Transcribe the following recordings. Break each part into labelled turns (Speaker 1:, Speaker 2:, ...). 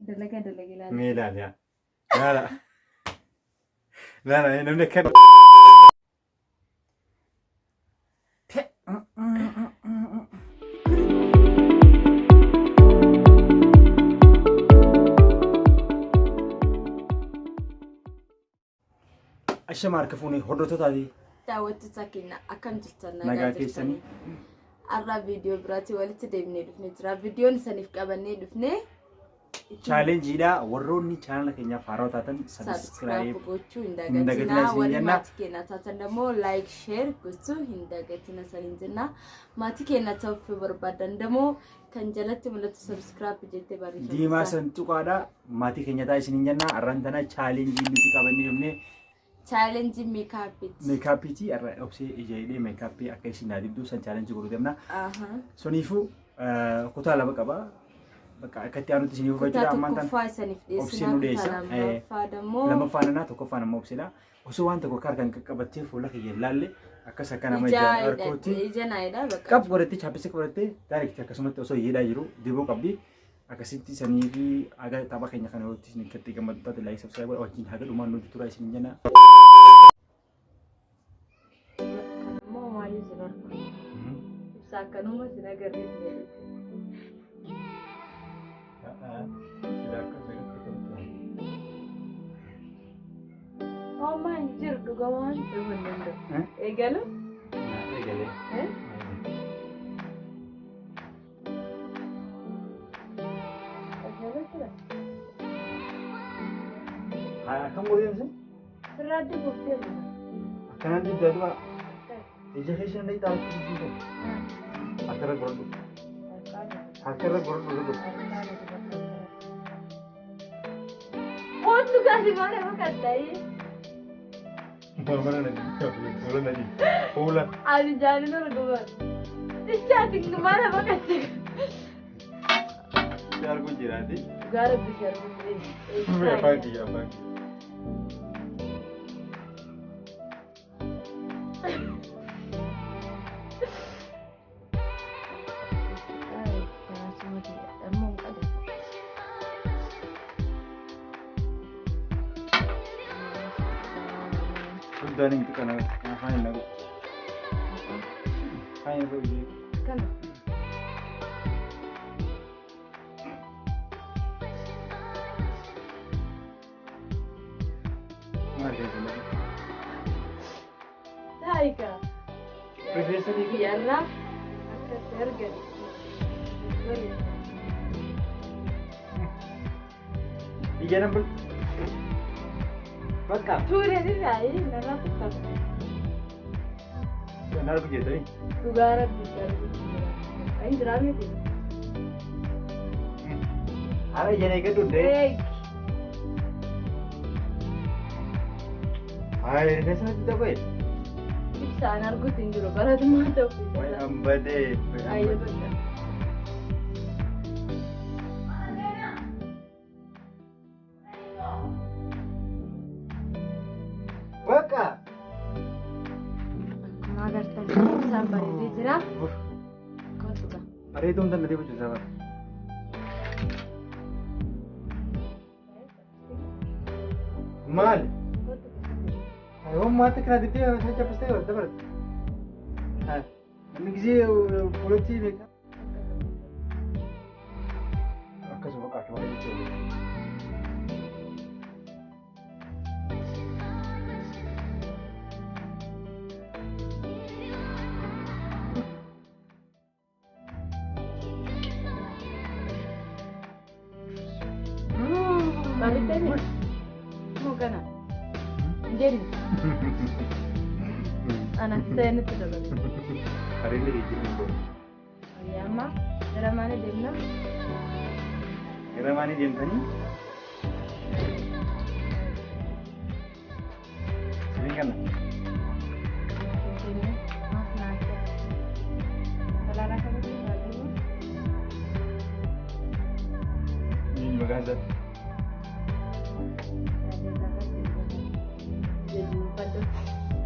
Speaker 1: Dalagaa dalage ilaali.
Speaker 2: Mee ilaali yaa. Laala. Laala namni akka. Ashama harka fuunee hordoftoota fi
Speaker 1: Daawwattoota keenya akkam jirtan?
Speaker 2: Nagaa keessanii.
Speaker 1: Har'a viidiyoo biraatiin walitti deebinee dhufnee jira. Viidiyoon isaniif qabannee dhufnee
Speaker 2: chaalenjiidha. Warroonni chaanala keenyaaf haarawaa taatan
Speaker 1: subscribe
Speaker 2: subscribe
Speaker 1: gochuu hin
Speaker 2: hin dagatinaa
Speaker 1: dagatinaa.
Speaker 2: isin
Speaker 1: Warri
Speaker 2: jenna.
Speaker 1: maatii keenya taatan immoo like share gochuu hin dagatina isaniin jenna. Maatii keenya ta'uu barbaadan immoo kan jalatti mul'atu subscribe jettee barreeffamte.
Speaker 2: Diimaa san tuqaadha. Maatii keenya ta'a isiniin jenna. Har'aan tana chaalenjii nuti qabannee dhufne
Speaker 1: Chaalenjii meekaapiiti.
Speaker 2: meekaapiiti. Har'a obsee ija hidhee meekaappii akka isin naa dibduu san chaalenjii godhuu deemna. Suniifuu kutaa lama qaba. Bakka akka itti aanutti isiniif
Speaker 1: Kutaa
Speaker 2: hubachuudha. Ammaan tana
Speaker 1: tokkoffaa isaniif
Speaker 2: obsee
Speaker 1: dhiyeessinaa
Speaker 2: nu
Speaker 1: kutaa
Speaker 2: dhiyeessa.
Speaker 1: lammaffaa immoo
Speaker 2: Lammaffaan anaa tokkoffaan ammoo obseedha. Osoo waan tokko akka harkaan qaqqabattee fuula kiyya hin laalle akkas akka nama
Speaker 1: ija
Speaker 2: ijaan harkootti
Speaker 1: ija naayidha bakka.
Speaker 2: qab godhattee chaappisa godhattee direct akkasumatti osoo hidhaa jiru dibuu qabdi. Akkasitti sanii fi haga tapha keenya kana yoo isin itti gammaddu taate like subscribe godha wajjin haga dhumaan nuti tura isin jenna.
Speaker 1: Kanammoo maayyuu sin argu. Ibsa akkanuma sin agarre. Homaa hin jiru dhuga waan ta'uu hin danda'u. Eegalu?
Speaker 2: Eegalee.
Speaker 1: Eegalu tura.
Speaker 2: Akkam godheen sun?
Speaker 1: Sirraa dibuuf deemu.
Speaker 2: Akkanaan dibdaa du'a ija keessa hin dhayxaa harka Harkarra godhadhu. Harkarra godhadhu irra godhu.
Speaker 1: Kootu gaarii maal fakkaata?
Speaker 2: Mormana na dibdaa fuula na dibdaa fuula.
Speaker 1: Ani jaalala arguma. Ishaati maal fakkaata?
Speaker 2: Si arguu jiraati.
Speaker 1: Dhugaa rabbi si arguu
Speaker 2: Afaan kiyya afaan kiyya. Guddaan hin xiqqana afaan hin naqu. Afaan hin naqu.
Speaker 1: Kana.
Speaker 2: Maal keessa naqu?
Speaker 1: Taayika.
Speaker 2: Rifeensa ni
Speaker 1: Biyyarraa akka itti argan.
Speaker 2: Ija nan bul. Bakka.
Speaker 1: Tuure ni taa'ee narraa tuffata.
Speaker 2: Kan argu jettanii.
Speaker 1: Dhugaa rabbi si arguu jira. Ayi jiraa miti.
Speaker 2: Haala ija na eeggadhu hundee.
Speaker 1: Eegi.
Speaker 2: Haala rifeensa natti ta'e.
Speaker 1: Ibsaan arguutti hin jiru baratumaa ta'u.
Speaker 2: Wayi hambadee.
Speaker 1: Ayi bakka.
Speaker 2: Bakka.
Speaker 1: Akkuma agartan ibsaan bareedee jira. Kootu gaa.
Speaker 2: Bareeduun danda'ee bulchu saba. Maali? Ayoon maata kana diddee kana chappistee dabalte. Namni gisee fuulatti beekaa. Akkasuma qaatuma jechuudha.
Speaker 1: Bareedee moo kana? Hin jedhu. Ana seenitti dabale.
Speaker 2: Bareedni geejjibni kun.
Speaker 1: Amma gara maanii deemna?
Speaker 2: Gara maanii deemtanii? Siniin kana.
Speaker 1: Finfinnee maaf naaf Kalaaraa kanatti baadiyyaa.
Speaker 2: Eenyu maqaan isaa?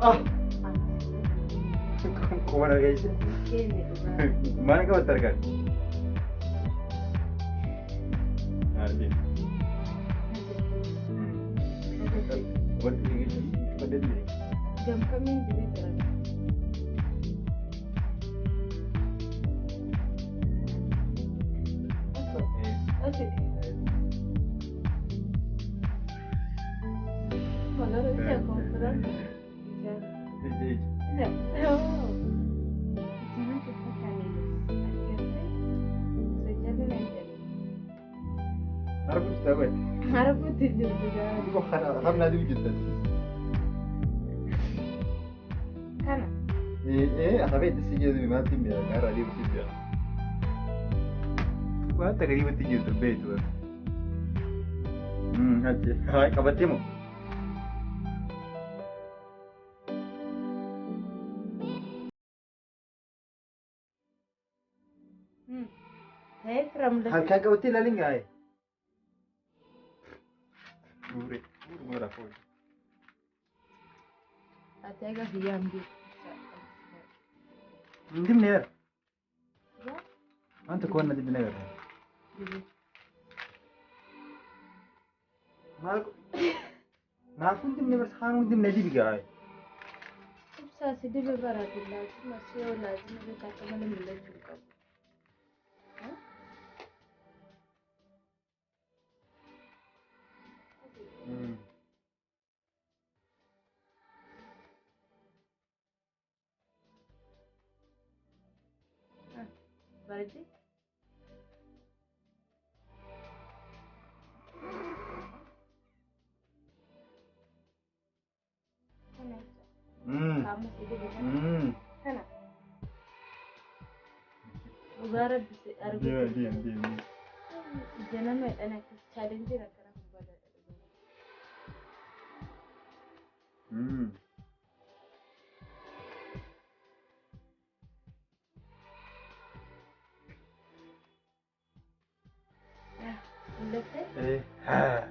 Speaker 2: Ah! Quba na geesse. Maal qabatte harkaan? Maal? Cufadhee jira.
Speaker 1: Gamkamiin dibee jira. Asi. Magaalaa ija konfiraan. Ija.
Speaker 2: Ija ija.
Speaker 1: Ija. Ija natti fakkaate. Argite. Sojalli na ija.
Speaker 2: Arguu jirta qoy.
Speaker 1: Arguutti jirtu gaa.
Speaker 2: Hamnaa dibu jirta.
Speaker 1: Kana.
Speaker 2: Afaan itti si jedhu maaltu hin beekaa karaa deemu si beekaa. Waan takka jirtu beektu. Achi qabattee moo?
Speaker 1: Ta'ee fira mul'atu.
Speaker 2: Harkaan qabattee ilaalin gaa'e. Guure guure rakkoo.
Speaker 1: Ati egaa biyyaan beeku.
Speaker 2: Hin dibne yaar. Waan tokko waan na dibne agarra. Maal naafuu hin dibne barsa haanuu hin dibne dibi gaa'e.
Speaker 1: Ibsaa si dibe baraate laazima si yoo laazima beekaa akka malee mul'achuu qabu. Bareeddi? Kana ibsa. Qaama si dibe kana. Kana. Dhugaa rabbi si
Speaker 2: Deema
Speaker 1: arguutti
Speaker 2: deema deema.
Speaker 1: Ija nama hidhan akkas chaalenjiin akkana kun badaadha dhugaa. Mul'atte?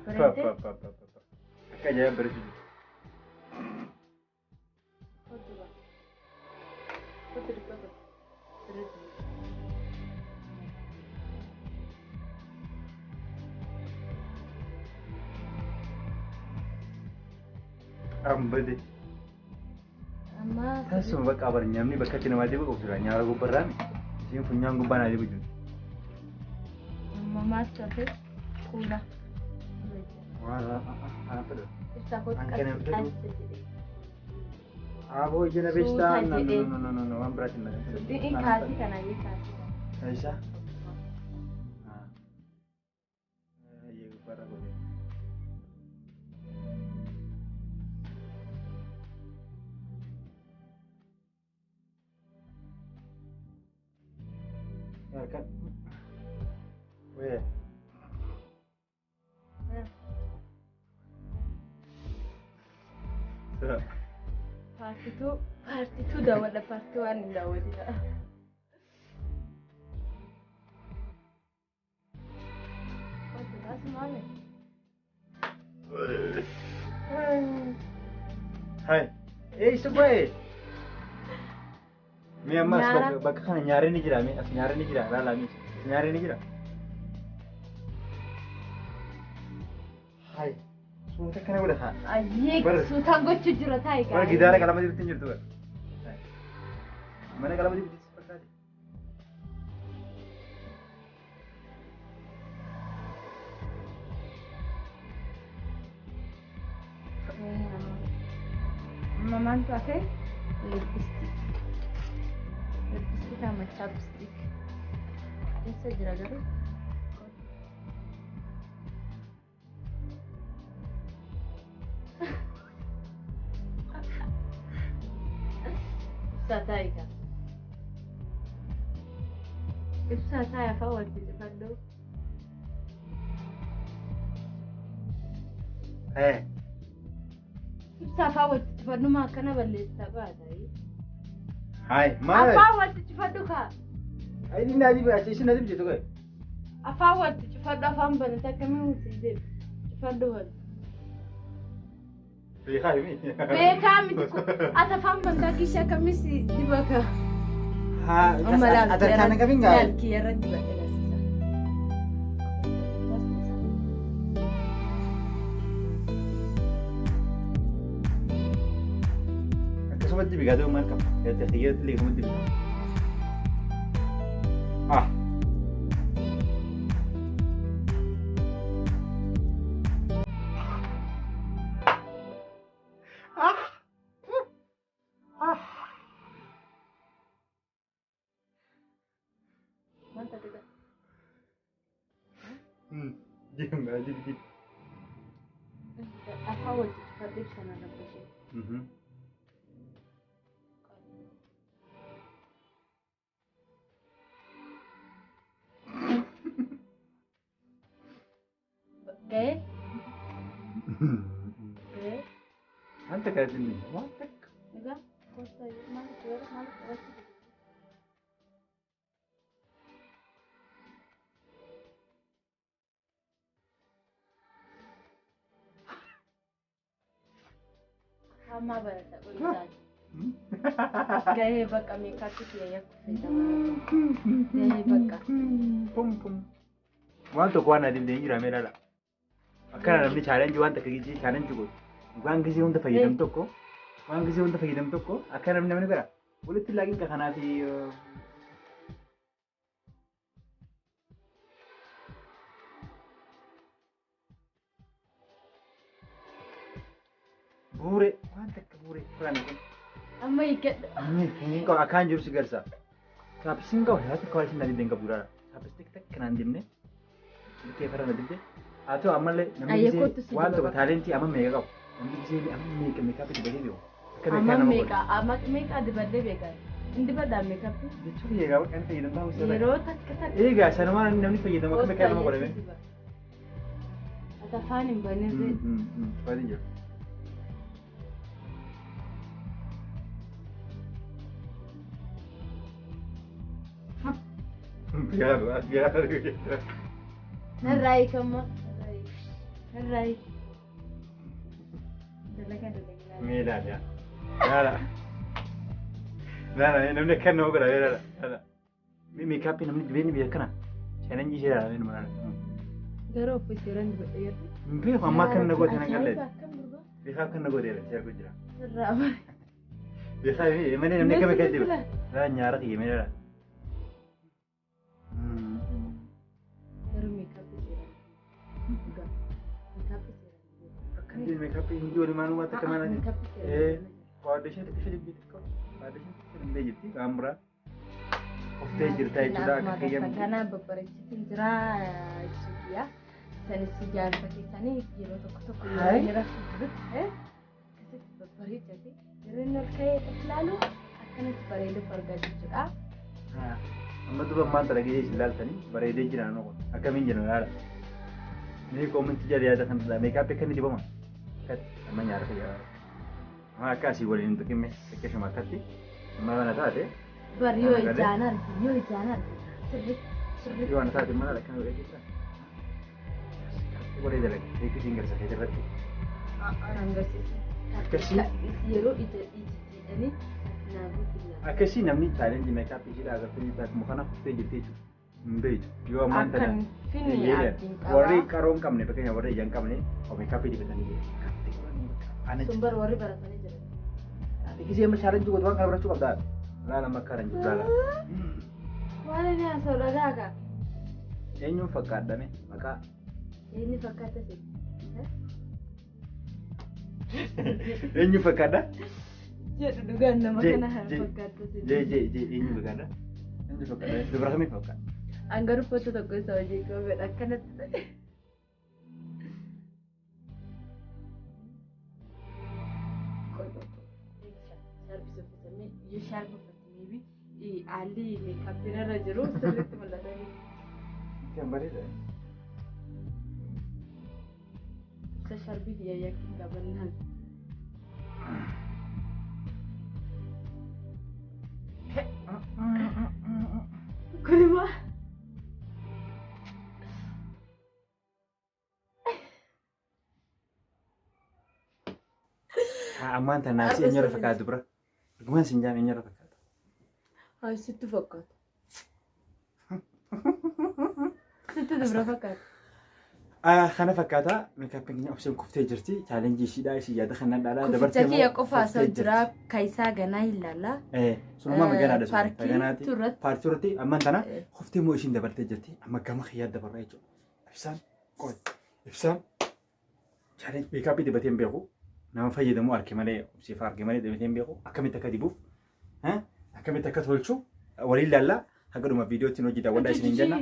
Speaker 2: Pa pa pa pa pa. Akka ajaa'iba bareedu.
Speaker 1: Kottu ba. Kottu dhiqatu. Sirriitti.
Speaker 2: Ambade.
Speaker 1: Amma
Speaker 2: Tasuma bakka bara nyaamni bakka itti namaa dibu qabu jira. Nyaara gubbarraan isheen funyaan gubbaa naa dibu jiru.
Speaker 1: Amma maaltu hafe? Kuula.
Speaker 2: Waan ana fedhu.
Speaker 1: Ibsaa kottu
Speaker 2: An kana
Speaker 1: qas
Speaker 2: fedhu.
Speaker 1: qas jedhee.
Speaker 2: Aboo ija na beektaa?
Speaker 1: Suuta
Speaker 2: No
Speaker 1: jedhee.
Speaker 2: no no no no waan biraatiin na.
Speaker 1: Inni kaasii kana inni kaasii kana.
Speaker 2: Isa? Ayyee gubbaarra godhe. Harkaan. Wee.
Speaker 1: Paartituu paartituu daawwadha paartii waan hin daawwatina. Kottu kaasi maali?
Speaker 2: Hai. Eessa bu'ee? Mee amma as
Speaker 1: Nyaara.
Speaker 2: bakka kana nyaarri ni jira mee as nyaarri ni jira laalaa mee as nyaarri ni jira. Hai. Suuta kana godha haa.
Speaker 1: Ayyee
Speaker 2: Bara-
Speaker 1: suutaan gochuu jira taa'i
Speaker 2: Bara gidaara qalama dibatti hin jirtu bara. Hai. Mana qalama dibatti si fakkaate.
Speaker 1: Amma maaltu hafe? Lipstick. Lipstick amma chapstick. Eessa jira garuu? Ibsaa taa'i kaa. Ibsaa taa'i afaan walitti cufadhu.
Speaker 2: Hai.
Speaker 1: Ibsaa afaan walitti cufadhu maa akkana balleessitaa baata.
Speaker 2: Hai. Maal?
Speaker 1: Afaan walitti cufadhu kaa.
Speaker 2: Inni na dibi achi isin na dibi jettu qoy.
Speaker 1: Afaan walitti cufadhu afaan banate akkamiin si deebi cufadhu wal.
Speaker 2: Beekaa himi.
Speaker 1: Beekaa miti kun ati afaan bantaa kiisha akkamii si diba kaa.
Speaker 2: Haa.
Speaker 1: Amma laal
Speaker 2: Ati harkaan hin qabin gaa.
Speaker 1: Laal kiyya irratti dibadhe agarsiisa.
Speaker 2: Akkasumatti dibi gaaduu maal qaba? Galte xiyyeetti illee akkasumatti dibi. Ah.
Speaker 1: Maal taate gaa?
Speaker 2: Dibi dibi dibi.
Speaker 1: Afaan wal cuccufadhee bishaan arrabba ishee. Ga'ee? Ga'ee?
Speaker 2: Wanta kanatti inni waan takka.
Speaker 1: Egaa kottaa maal itti maal itti qabachuu? Hamma barata qoyisaan. Ga'ee bakka meekaappii kiyya yakku fedha barata. Ga'ee bakka.
Speaker 2: Pum pum. Waan tokko waan adiif deemee jira mee ilaala. Akkana namni chaalenjii waan takka gisee chaalenjii godhu. Waan gisee hunda fayyadamu tokko waan gisee hunda fayyadamu tokko akka namni namni godha. Walitti laaqiin ka kanaa fi buure waan takka buure furaan kun.
Speaker 1: Amma hiikkadha.
Speaker 2: Hin qabu akkaan jiru si garsa. Chapstick hin qabu yaa takka waan isin dibdee hin qabdu laala. Chapstick takka naan dibne. Ilkee farra na dibde. Haa ta'u ammallee namni
Speaker 1: Ayyee
Speaker 2: gisee
Speaker 1: kottu si
Speaker 2: waan
Speaker 1: diba
Speaker 2: tokko
Speaker 1: bakka.
Speaker 2: taalentii amma meeqa qabu. Namni gisee amma meeqa meekaappii dibatee beeku. Akka meeqaa
Speaker 1: Amma
Speaker 2: nama godha.
Speaker 1: meeqa amma meeqa dibadhee beekan? Hin dibadhaa meekaappii?
Speaker 2: Jechuun egaa bakka inni fayyadamu ta'uu isa
Speaker 1: Yeroo takka takka.
Speaker 2: Egaa sanumaan namni fayyadamu akka meeqaa nama godhame.
Speaker 1: Ati afaan hin banirree.
Speaker 2: Waan jiru. Biyaara biyaara.
Speaker 1: Narraa hiikamma. Narraa hiik. Dalagaa dalagaa.
Speaker 2: Mee ilaali yaa. Ilaala. Ilaala namni akka nama godha ilaala. Ilaala. Mee meekaappii namni dibee ni beeka kana. Chaalenjii ishee ilaala nama ilaala.
Speaker 1: Garuu obbo seeraan dibadha yeroo.
Speaker 2: Hin beeku amma akka na goote na galee.
Speaker 1: Ajaa'iba akkam durbaa.
Speaker 2: Beekaa akka na goote si arguu jira.
Speaker 1: Sirraa bara.
Speaker 2: Beekaa malee namni akka meekaa diba. Ilaala nyaara kiyya mee ilaala.
Speaker 1: Garuu meekaappii seeraan dhugaa. Meekaappii seeraan dibadha.
Speaker 2: Akkamitti meekaappii hundi walumaan waan takka mana
Speaker 1: Meekaappii seeraan dibadha.
Speaker 2: Faawundeeshinii takka ishee dibdee xiqqoo. Faawundeeshinii takka dibdee jirti waan biraa. Uftee jirta jechuudha akka kiyyamti.
Speaker 1: Kana babbareechitiin jira jechuudha. Sanis jaarsa keessanii yeroo tokko tokko yeroo
Speaker 2: Hayi.
Speaker 1: inni rafu jirutti akkasitti babbareechate yeroo inni ol ka'ee of ilaalu akkanatti bareeduuf argaa jechuudha.
Speaker 2: Amma duba maal dalagee isin ilaaltanii bareedee jira naannoo kun akkamiin jira ilaala. Mee koomentii jala yaada kan meekaappii akkamii dibama? Akkatti amma nyaata fayyada. Amma akka asii waliin hin tuqinne xiqqeeshuma akkatti amma kana taate
Speaker 1: Bar yoo
Speaker 2: Kana galee?
Speaker 1: ijaan arge yoo ijaan arge sirriitti sirriitti.
Speaker 2: Yoo ana taate maal akkana godhee jirta? Godhee dalaga beeku isiin garsa keessa irratti.
Speaker 1: Agarsiisa.
Speaker 2: Akkasii?
Speaker 1: Yeroo ija iji jedhanii naa guutu.
Speaker 2: Akkasii namni chaalenjii meekaappii ishee agartanii akkuma kana kuftee jirti jechuudha. Hin beektu. Yoo ammaan tana
Speaker 1: Akkan finni abdiin qaba.
Speaker 2: warri qaroo hin qabne fakkeenya warri ija hin qabne meekaappii dibatanii jiru. Ana
Speaker 1: Sun bar warri baratanii jiran.
Speaker 2: Ati gisee amma chaalenjii gootu waan kana barachuu qabdaa. Laala amma akkana jiru laala.
Speaker 1: Waan inni haasa'u dhagaa kaa.
Speaker 2: Eenyuun fakkaadhame maqaa?
Speaker 1: Inni fakkaata si.
Speaker 2: Eenyuun fakkaadha?
Speaker 1: Jedhu dhugaan nama
Speaker 2: Je-
Speaker 1: kana
Speaker 2: je-
Speaker 1: fakkaata si.
Speaker 2: Jee jee jee eenyuun fakkaadha? Eenyuun fakkaadha? Dubara kamii fakkaadha?
Speaker 1: An garuu foto tokko isa hojii qabedha akkanatti ta'e. Shaarbii uffatamee yoo shaarbii uffatamee fi haalli meekaappiin irra jiru sirriitti mul'ata.
Speaker 2: Kan bareeda.
Speaker 1: Ibsa shaarbii kiyya yakkin qabannaan. Kun immoo
Speaker 2: Ammaan tana naafsi eenyurra fakkaata dubara? Dhugumaan siin jaam eenyurra fakkaata?
Speaker 1: Haa sitti fakkaata. Sitti dubara fakkaata.
Speaker 2: Kana fakkaata meekaappiin keenya obseen kuftee jirti. Chaalenjii ishiidha. Ishii yaada kan nadhaadha.
Speaker 1: Kuficha kiyya qofa osoo jira kaisaa ganaa hin laalla.
Speaker 2: Sunumaa maganaadha sun.
Speaker 1: Paarkii
Speaker 2: Maganaati.
Speaker 1: turratti.
Speaker 2: Paartii irratti amman tana kuftee immoo ishiin dabartee jirti. Amma gama kiyyaa dabarra jechuudha. Ibsaan qoy. Ibsaan chaalenjii meekaappii dibatee hin beeku. Nama fayyadamu arge malee obseef arge malee dibatee hin beeku. Akkamitti akka dibuuf akkamitti akka tolchu waliin laalla. Haga dhuma viidiyootti hojii daawwadhaa isiniin jenna.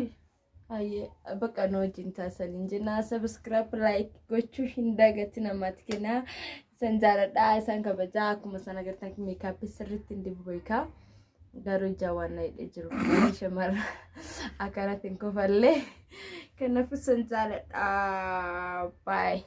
Speaker 1: Hayyee bakka nu wajjin taasisaniin jenna. Subscribe, like gochuu hin dagatin namaatti kenna. Isan jaaladha, isaan kabajaa. Akkuma isaan agartan meekaappii sirriitti hin dibu beekaa. Garuu ijaa waan na hidhee jiru shamarra akkanatti hin kofallee. Kanaafuu isan jaaladha. Bye.